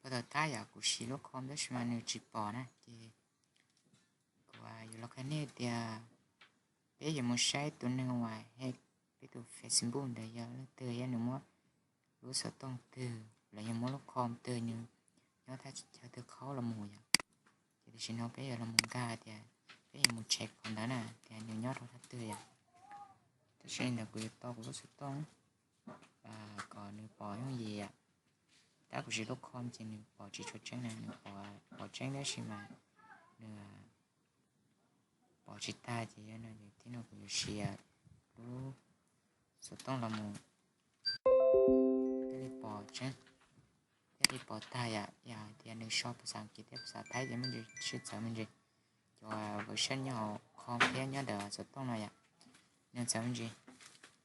Tau tab yom, kuv siv lub Chrome tab sis mas nws tsis pom na, ces kuv yuav los qhia nej tias peb yuav mus saib tus neeg uas hack peb tus Facebook ntawd yog leej twg, yog nws muab lub xov tooj twg los yog muab lub Chrome twg, nws nyob thaj chaw twg qhaub los mus yom. Ces tam sim no peb yuav los mus nkag tias peb yuav mus check qhov ntawd na, tias nws nyob rau thaj twg yom. Tab sis li ntawd kuv yuav tau kuv lub xov tooj kom nws pom yooj yim yom. Tab kuv siv lub Chrome ces nws pom tsis tshua tseeb na, nws pom tseeb tab sis mas nws pom tsis tag ces yog no ces tib no kuv yuav siv lub xov tooj los mus thiaj li pom tseeb, thiaj li pom tag yom. Yog hais tias nws sau phas xas As kiv thiab phas xas As Thaib ces muaj ntsis sib txawv me ntsis. Cov version nyob hauv Chrome thiab nyob ntawm xov tooj no yom, nws txawv me ntsis.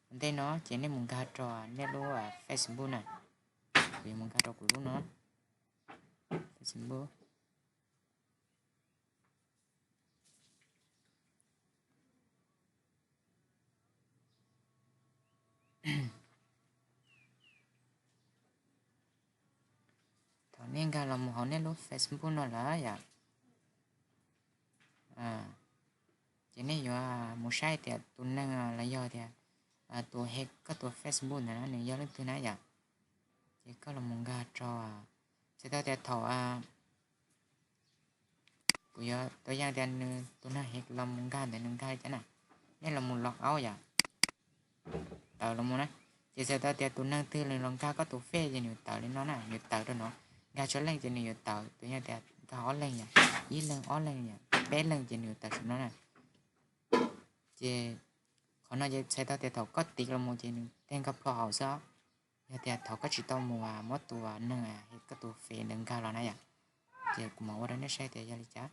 Ua ntej no ces nej mus nkag rau nej lub Facebook na, kuv yuav mus nkag rau kuv lub no, Facebook. Thaum nej nkag los mus hauv nej lub Facebook no lawm yom, ces nej yuav mus saib tias tus neeg los yog tias tus hack koj tus Facebook ntawd nws yog leej twg na yom. Ces koj los mus nkag rau, txhais tau tias thaum kuv yuav tuav yam tias nws tus neeg hack los mus nkag ntawd nws nkag li cas na, nej los mus log out yom, tawm los mus na. Ces txhais tau tias tus neeg twg los nkag koj tus Face ces nws yuav tawm li no na, yuav tawm rau no. Nkag tsawg leej ces nws yuav tawm, tuav yam tias nkag ob leeg yom, ib leeg ob leeg yom, peb leeg ces nws yuav tawm saum no na. Ces qhov no ces txhais tau tias thaum koj tiv los mus ces nws tej nkag plho hauv xwb. Yog tias thaum koj tsis tau mus muab tus neeg hack koj tus Face ntawd nkag los na yom, ces kuv mam ua rau nej saib tias yog li cas.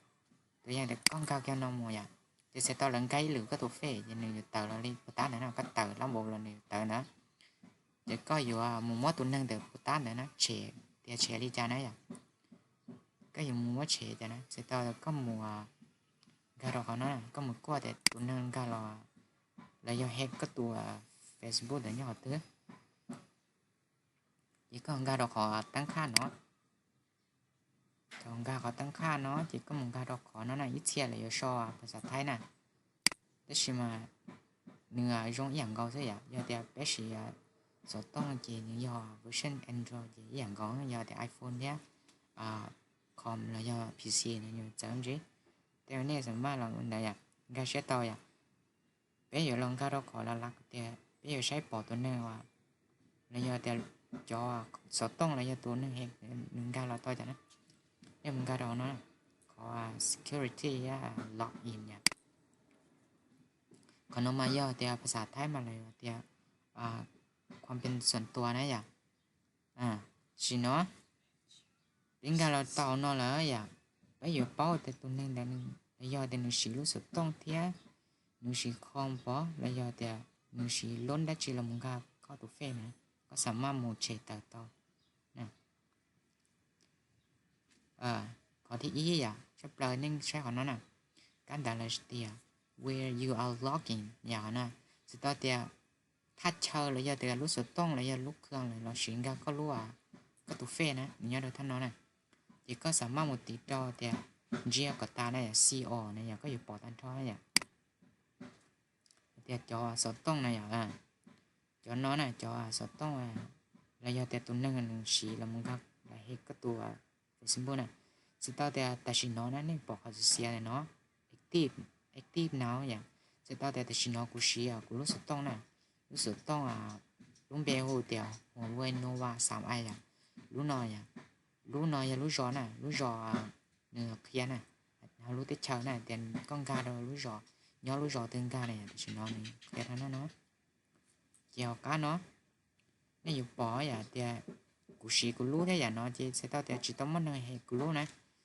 Tuav yam tias koj nkag kiag no mus yom, ces txhais tau lawv nkag ib lwm koj tus Face ces nws yuav tawm los li puag ta ntawd na, koj tawm lab npaum los nws yuav tawm ntawd. Ces koj yuav mus muab tus neeg ntawd puag ta ntawd na, tshem tias tshem li cas na yom. Koj yuav mus muab tshem cas na, txhais tau koj mus nkag rau qhov no, koj mus kuaj tias tus neeg nkag los, los yog hack koj tus Facebook ntawd nyob qhov twg. Ces koj nkag rau qhov teeb khaj no. Thaum nkag qhov teeb khaj no ces koj mus nkag rau qhov no na, ib txhia lawv yuav sau phas xas Thaib na, tab sis mas nws zoo ib yam nkaus xwb yom. Yog tias peb siv xov tooj ces nws yog version Android ces ib yam nkaus, yog tias iPhone thiab com los yog P C nws txawv ntsis. Tej nej xam maj los ntawd yom, nkag siab tau yom. Peb yuav los nkag rau qhov las las tias peb yuav saib pom tus neeg uas, los yog tias cov xov tooj los yog tus neeg hack nws nkag los tau cas na. Nej mus nkag rau no, qhov security login yom. Qhov no mas yog tias phas xas Thaib mas lawv tias ความเป็นส่วนตัว na yom. Tam sim no peb nkag los tau no lawm yom, peb yuav paub tias tus neeg ntawd nws, los yog tias nws siv lub xov tooj thiab nws siv com pom, los yog tias nws siv lub dab tsi los mus nkag koj tus Face na, koj xam maj mus tshem tawm tau. Qhov thib ib yom, tshaj plaws nej saib qhov no na, kab ntawd lawv tias where you are logging yom na, txhais tau tias thaj chaw los yog tias lub xov tooj los yog lub khw lawv los siv nkag koj lub, koj tus Face na nws nyob rau thaj no na. Ces koj xam maj mus tiv rau tias ntsia kom tas na yom, C O na yom, koj yuav pom tag nrho na yom. Tias cov xov tooj na yom, cov no na cov xov tooj los yog tias tus neeg nws siv los mus nkag los hack koj tus Facebook na. Txhais tau tias tam sim no na nej pom qhov xiav xiav ntawm no, active, active now yom. Txhais tau tias tam sim no kuv siv kuv lub xov tooj na, lub xov tooj lub npe hu tias Huawei Nova xaam ai yom. Lub no yom, lub no yog lub zos na, lub zos nws qhia na, hauv lub teb chaws na tias koj nkag rau lub zos, nyob lub zos twg nkag na yom, tam sim no nws qhia rau no no. Ces hauv qab no nej yuav pom yom tias kuv siv kuv lub thiab yam no ces txhais tau tias tsis tau muaj neeg hack kuv lub na,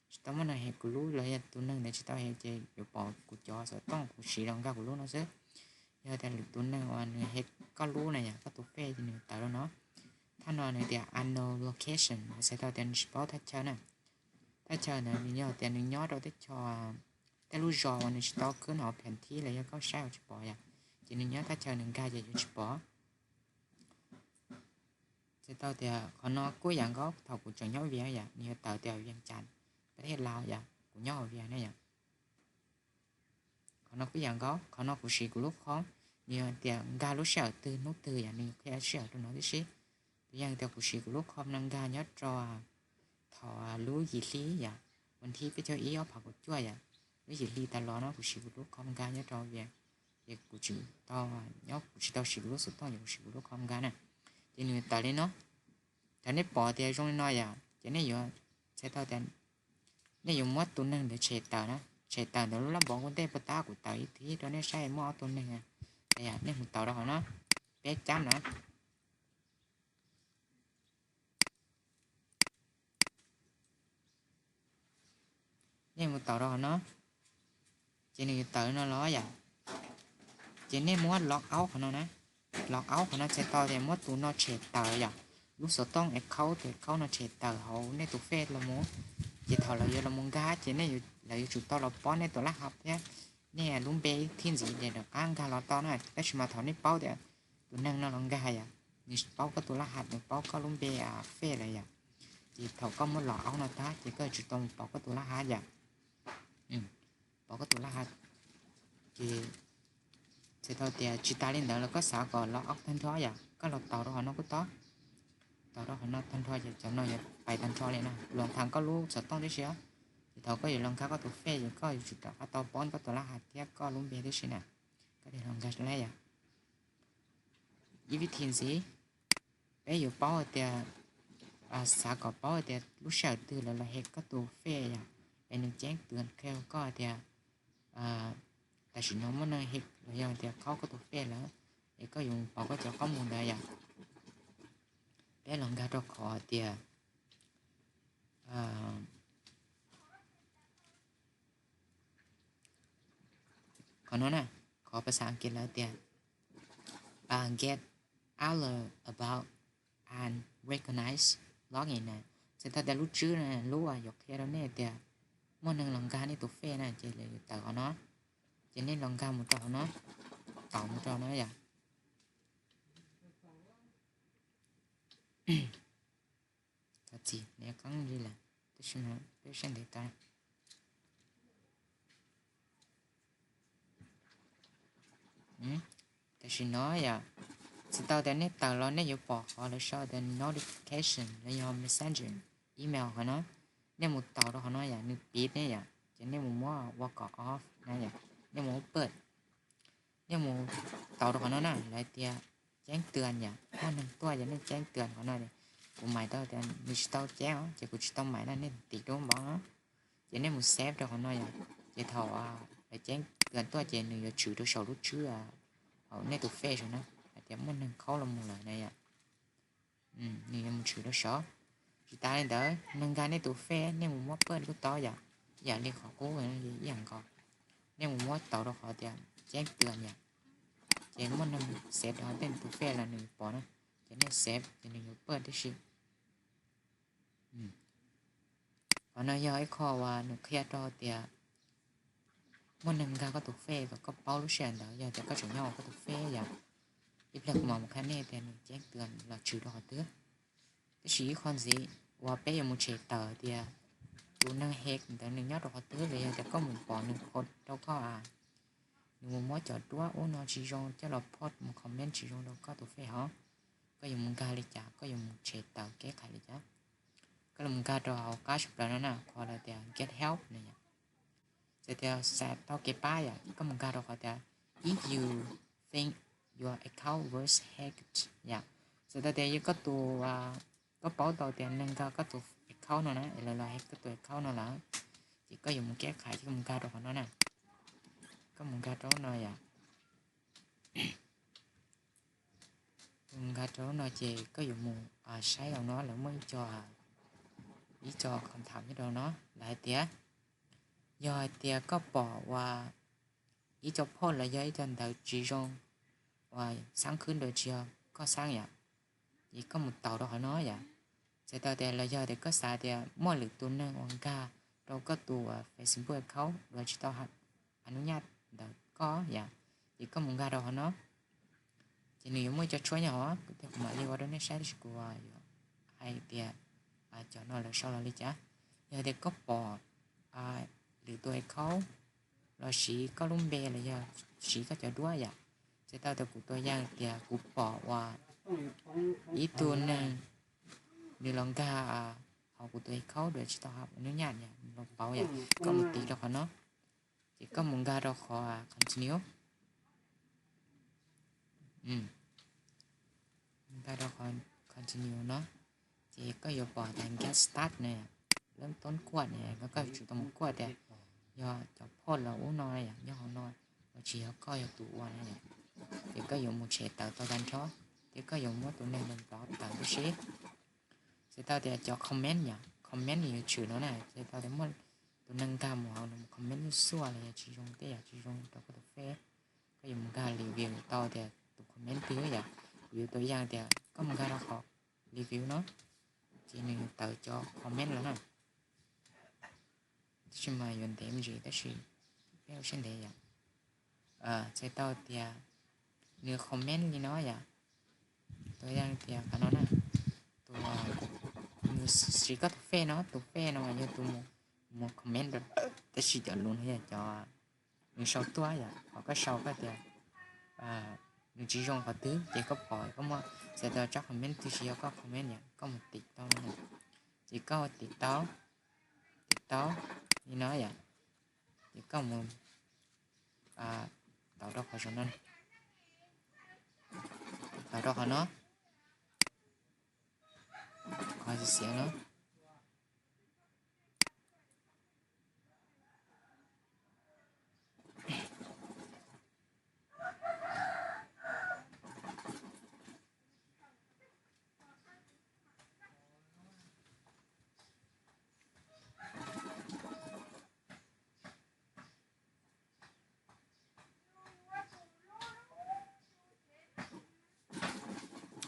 tsis tau muaj neeg hack kuv lub los yog tus neeg ntawd tsis tau hack ces yuav pom kuv cov xov tooj kuv siv los nkag kuv lub no xwb. Yog tias lwm tus neeg uas nws hack koj lub na yom, koj tus Face ces nws tawm rau no. Thaj no nws tias unknown location, txhais tau tias nws tsis paub thaj chaw na. Thaj chaw ntawd nws yog tias nws nyob rau teb chaws, tej lub zos uas nws tsis tau khwb hauv pheem thib los yog koj saib hauv tsis pom yom, ces nws nyob thaj chaw nws nkag ces yuav tsis pom. Txhais tau tias qhov no kuj yam nkaus, thaum kuv tseem nyob Vias yom, nws yuav tawm tias Vias Cas, pab thiaj laus yom, kuv nyob hauv Vias ne yom. Qhov no kuj yam nkaus, qhov no kuv siv kuv lub khoob, nws yog tias nkag lub sij hawm twg hnub twg yom, nws qhia sij hawm rau no tib si. Tus yog tias kuv siv kuv lub khoob no nkag nyob rau thaum lub yim hli yom, vas thib peb caug ib ob phav kaum cuaj yom, lub yim hli tas los no kuv siv kuv lub khoob nkag nyob rau Vias, ces kuv tsis tau, nyob kuv tsis tau siv kuv lub xov tooj, ces kuv siv kuv lub khoob nkag na. Ces nws tawm li no. Thaum nej pom tias zoo li no yom, ces nej yuav, txhais tau tias nej yuav muab tus neeg ntawd tshem tawm na, tshem tawm ntawm lub lab npov nkuaj ntej puas tab, kuv tawm ib thib rau nej saib, muaj ob tug neeg, nej mus taus rau hauv no, peb cab na. Nej mus taus rau hauv no, ces nws yuav tawm no los yom. Ces nej muab log out qhov no na, log out qhov no txhais tau tias muab tus no tshem tawm yom, lub xov tooj account, tus account no tshem tawm hauv nej tus Face los mus. Ces thaum lawv yuav los mus nkag ces nej, lawv yuav tsum tau los paub nej tus lab hav thiab nej lub npe thib ntxiv ces rov qab nkag los tau na. Tab sis mas thaum nej paub tias tus neeg no los nkag yom, nws paub koj tus lab hav, nws paub koj lub npe Face lawm yom, ces thaum koj muab log out no tag ces koj yuav tsum tau mus pom koj tus lab hav yom. Pom koj tus lab hav. Ces txhais tau tias tsis tas li ntawd los koj xav kom log out tag nrho yom, koj los taus rau hauv no kuj tau. Taus rau hauv no tag nrho ces cov no yuav pais tag nrho li na, los nthav koj lub xov tooj tib si. Ces thaum koj yuav los nkag koj tus Face ces koj yuav tsum rov qab tau paub koj tus lab hav thiab koj lub npe tib si na, koj thiaj los nkag li yom. Ib vib thi ntxiv, peb yuav paub hais tias, xav kom paub hais tias lub sij hawm twg lawv los hack koj tus Face yom, es nws ceeb twm qhia koj hais tias tam sim no muaj neeg hack los yog tias khaub koj tus Face lawm, es koj yuav pom koj cov qhob mus ntawd yom. Peb los nkag rau qhov tias, qhov no na, qhov pas xas Askiv lawv tias get alert about unrecognized login na, txhais tau tias lub tswb na, lub uas yuav qhia rau nej tias muaj neeg los nkag nej tus Face na, ces lawv yuav tawm qhov no, ces nej los nkag mus rau qhov no, taus mus rau no yom. Thov txim, nws qeeb li lawm, tab sis mas peb saib ntev tau. Tam sim no yom, txhais tau tias nej tawm los nej yuav pom qhov lawv sau tias notification los yog messenger, email qhov no. Nej mus taus rau qhov no yom, nws piv nej yom, ces nej mus muab ua kom off na yom, nej mus muab pawj. Nej mus taus rau qhov no na, lawv tias ceeb twm yom, muaj neeg tuaj yom, nej ceeb twm qhov no. Kuv maiv tau tias nws tsis tau ceeb os, ces kuv tsis tau maiv na, nej tim rau npov no. Ces nej mus save rau qhov no yom, ces thaum lawv ceeb twm tuaj ces nws yuav tshwm rau saum lub tswb hauv nej tus Face saum na, hais tias muaj neeg khaub los mus lawm na yom. Nws yuav mus tshwm rau saud. Tsis tas li ntawd, neeg nkag nej tus Face nej mus muab pawj kuj tau yom, ib yam li qhov qub ib yam nkaus. Nej mus muab taus rau qhov tias ceeb twm yom, ces muaj neeg save rau hauv nej tus Face los nws pom na, ces nej save ces nws yuav pawj tib si. Qhov no yog ib qho uas nws qhia rau tias muaj neeg nkag koj tus Face kom koj paub lub sij hawm ntawd yog tias koj tseem nyob hauv koj tus Face yom. Ib pliag kuv mam mus qhia nej tias nws ceeb twm los tshwm rau qhov twg. Tab sis ib qho ntxiv uas peb yuav mus tshem tawm tias tus neeg hack ntawd nws nyob rau qhov twg los yog tias koj mus pom nws post rau koj, nws mus muab cov duab ub no tsis zoo coj los post mus comment tsis zoo rau koj tus Face hov, koj yuav mus nkag li cas, koj yuav mus tshem tawm kev qhais li cas? Koj los nkag rau hauv qab sab plaws no na, qhov lawv tias get help na yom. Txhais tias xav tau kev pab yom, koj mus nkag rau qhov tias if you think your account was hacked yom. Txhais tau tias yog koj tus, koj paub tau tias neeg nkag koj tus account no na, es lawv los hack koj tus account no lawm, ces koj yuav mus kev qhais, koj mus nkag rau qhov no na. Koj mus nkag rau no yom. Mus nkag rau no ces koj yuav mus saib rau no, lawv muaj ib co, ib co khom tham nyob rau no, lawv hais tias yog hais tias koj pom uas ib co post los yog ib co ntawv tsis zoo uas xab khwb ntawd tsis yog koj xab yom, ces koj mus taus rau qhov no yom. Txhais tau tias los yog tias koj xav tias muaj lwm tus neeg uas nkag rau koj tus Facebook account los tsis tau hab nub nyaj ntawm koj yom, ces koj mus nkag rau qhov no. Ces nws yuav muaj cov tshuab nyob hov, kuv thiaj kuv mam li ua rau nej saib tab sis kuv yuav hais tias cov no lawv sau los li cas. Yog tias koj pom lwm tus account los siv koj lub npe los yog siv koj cov duab yom, txhais tau tias kuv tua yam tias kuv pom uas ib tug neeg nws los nkag hauv kuv tus account dua tsis tau hauv hnub nyoog yom, nws los pauv yom, koj mus tiv rau qhov no, ces koj mus nkag rau qhov continue. Nkag rau qhov continue no, ces koj yuav pom tias get start na, lab toob kuaj na, koj yuav tsum tau mus kuaj tias yog cov post los ub no yom, nyob hauv no, los tsis yog koj yog tus ua na yom. Ces koj yuav mus tshem tawm tau tag nrho, ces koj yuav muab tus neeg ntawd block tawm tib si. Txhais tau tias cov comment yom, comment nws yuav tshwm no na, txhais tau tias muaj tus neeg nkag mus hauv nws mus comment lub suaj los yog tsis zoo tej yam tsis zoo rau koj tus fej, koj yuav mus nkag review tau tias tus comment twg yom. Kuv yuav tua yam tias koj mus nkag rau qhov review no, ces nws yuav tawm cov comment los na. Tab sis mas yuav ntev me ntsis tab sis peb ua siab ntev yom. Txhais tau tias nws comment li no yom, tua yam tias qhov no na, tus nws siv koj tus fej no, tus fej no mas yog tus mus comment, tab sis cov lus no yog cov nws sau tuaj yom, qhov koj sau koj tias nws tsis zoo qhov twg ces koj pom koj muab txhais tau tsob comment twg tsis yog koj comment yom, koj mus tiv tau no na. Ces koj tiv tau, tiv tau li no yom, ces koj mus tau rau qhov no, tau rau qhov no, qhov xiav no.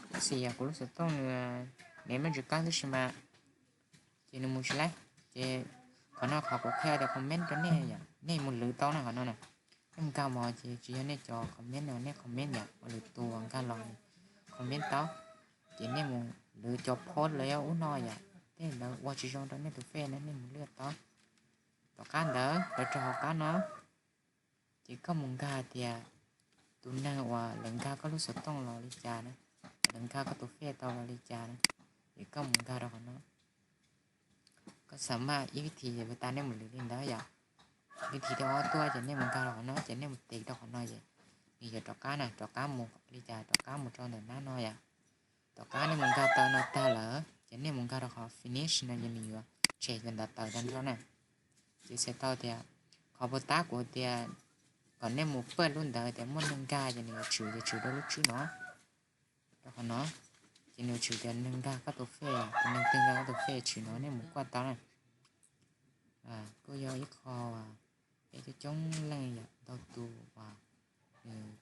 Tab sis yog kuv lub xov tooj nws, nws muaj ntsis kab tib si mas, ces nws mus tsis laib. Ces qhov no qhov kuv qhia tias comment rau nej yom, nej mus lwv tau na qhov no na. Nej mus nkag mus ces tsis yog nej cov comment no nej comment yom, ua lwm tus nkag los comment tau. Ces nej mus lwv cov post los yog ub no yom, tej ntawd ua tsis zoo rau nej tus fej na nej mus liaj tau. Tom qab ntawd lawv rau hauv qab no, ces koj mus nkag tias tus neeg uas lawv nkag koj lub xov tooj los li cas na, lawv nkag koj tus fej tau los li cas na, ces koj mus nkag rau qhov no. Koj xam maj ib vib thi, vim tas nej mus lwv li ntawd yom. Vib thi thib ob tuaj ces nej mus nkag rau qhov no ces nej mus tiv rau qhov no ces nws yuav rov qab na, rov qab mus li cas rov qab mus rau ntawm nab no yom. Tom qab nej mus nkag tau no tag lawm ces nej mus nkag rau qhov finish no ces nws yuav tshem cov ntawd tawm tag nrho na. Ces txhais tau tias qhov puas tab kuv tias kom nej mus pawj lub ntawd tias muaj neeg nkag ces nws yuav tshwm, yuav tshwm rau lub tswb no, rau qhov no. Ces nws yuav tshwm tias neeg nkag koj tus fej, tus neeg twg nkag koj tus fej tshwm no nej mus kuaj tau na. Kuj yog ib qho peb coob coob leej yom, ntau tus uas nws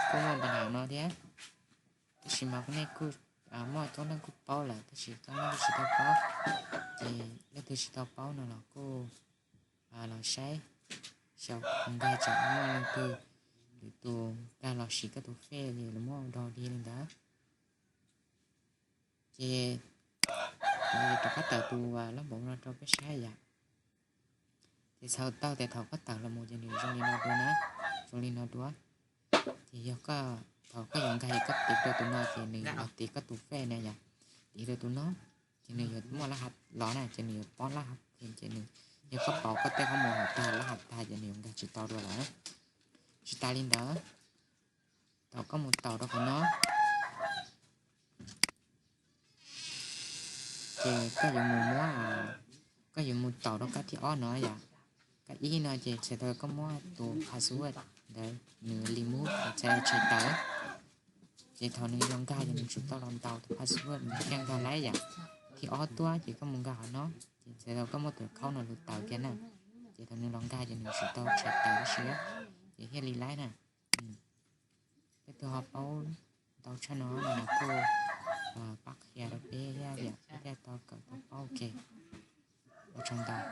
kuj muaj npa hauv no thiab. Tab sis mas kuv nej kuj muaj coob leej kuj paub lawm tab sis coob leej kuj tsis tau paub. Ces leej twg tsis tau paub no los kuj los saib, xyaum nkag tsam muaj leej twg lwm tus nkag los siv koj tus fej ces lawv muab ua dog dig li ntawd. Ces kuv rov qab tawm tus lab npaum no rau peb saib yom. Ces txhais tau tias thaum koj tawm los mus ces nws zoo li no dua na, zoo li no dua. Ces yog koj, thaum koj yuav nkag es koj tiv rau tus no ces nws yuav tiv koj tus fej na yom, tiv rau tus no, ces nws yuav muaj lab hav los na, ces nws yuav poob lab hav, ces nws, yog koj pauv koj tej qhob mus hauv tag lab hav tag ces nws yuav nkag tsis tau dua lawm. Tsis tas li ntawd, thaum koj mus taus rau qhov no, ces koj yuav mus muab, koj yuav mus taus rau kab thib ob no yom. Kab ib no ces txhais tau koj muab tus password ntawd nws remove, txhais tau tshem tawm. Ces thaum nws los nkag ces nws tsum tau los ntaus tus password nws thiaj nkag laib yom. Thib ob tuaj ces koj mus nkag qhov no, ces txhais tau koj muab tus khaub no lub tawm kiag na. Ces thaum nws los nkag ces nws tsum tau tshem tawm tib si, ces thiaj li laib na. Leej twg ho paub ntau tshaj no no los kuj pab qhia rau peb thiab yom, peb thiaj tau kawm tau paub ua ke. Ua tsaug ntau.